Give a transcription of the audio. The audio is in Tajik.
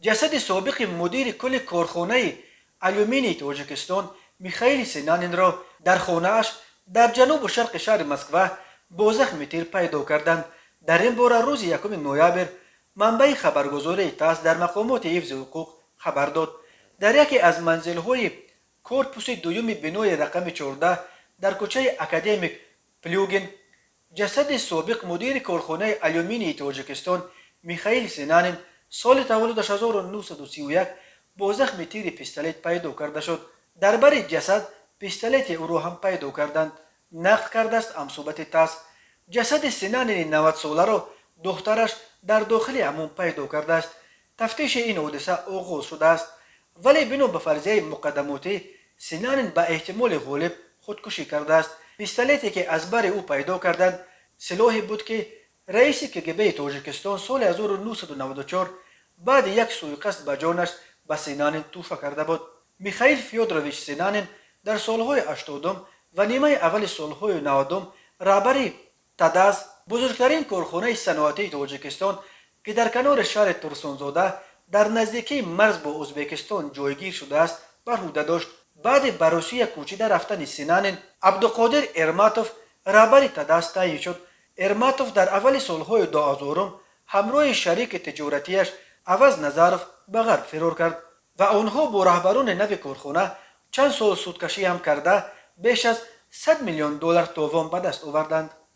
Ҷасади собиқи мудири кулли корхонаи алюминии Тоҷикистон Михаил Синанинро дар хонааш дар ҷанубу шарқи шаҳри Москва бо захми тир пайдо карданд. Дар ин бора рӯзи 1 ноябр манбаи хабаргузории ТАСС дар мақомоти ҳифзи ҳуқуқ хабар дод. Дар яке аз манзилҳои корпуси дуюми бинои рақами 14 дар кӯчаи Академик Плюгин ҷасади собиқ мудири корхонаи алюминии Тоҷикистон Михаил Синанин, соли таваллудаш 1931, бо захми тири пистолет пайдо карда шуд. Дар бари ҷасад пистолети ӯро ҳам пайдо карданд, нақл кардааст ҳамсӯҳбати ТАСС. Ҷасади Синанини 90-соларо духтараш дар дохили ҳаммом пайдо кардааст. Тафтиши ин ҳодиса оғоз шудааст, вале бино ба фарзияи муқаддамотӣ, Синанин ба эҳтимоли ғолиб худкушӣ кардааст. Пистолете, ки аз бари ӯ пайдо карданд, силоҳе буд, ки раиси КГБи Тоҷикистон соли 1994 баъди як сӯиқасд ба ҷонаш ба Синанин тӯҳфа карда буд. Михаил Фёдорович Синанин дар солҳои 80-ум ва нимаи аввали солҳои 90-ум раҳбари ТадАЗ, бузургтарин корхонаи саноатии Тоҷикистон, ки дар канори шаҳри Турсунзода дар наздикии марз бо Ӯзбекистон ҷойгир шудааст, бар ӯҳда дошт. Баъди ба Русия кӯчида рафтани Синанин, Абдуқодир Эрматов раҳбари ТадАЗ таъйин шуд. Эрматов дар аввали солҳои 2000-ум ҳамроҳи шарики тиҷоратиаш Аваз Назаров ба Ғарб фирор кард ва онҳо бо раҳбарони нави корхона чанд сол судкашӣ ҳам карда, беш аз 100 миллион доллар товон ба даст оварданд.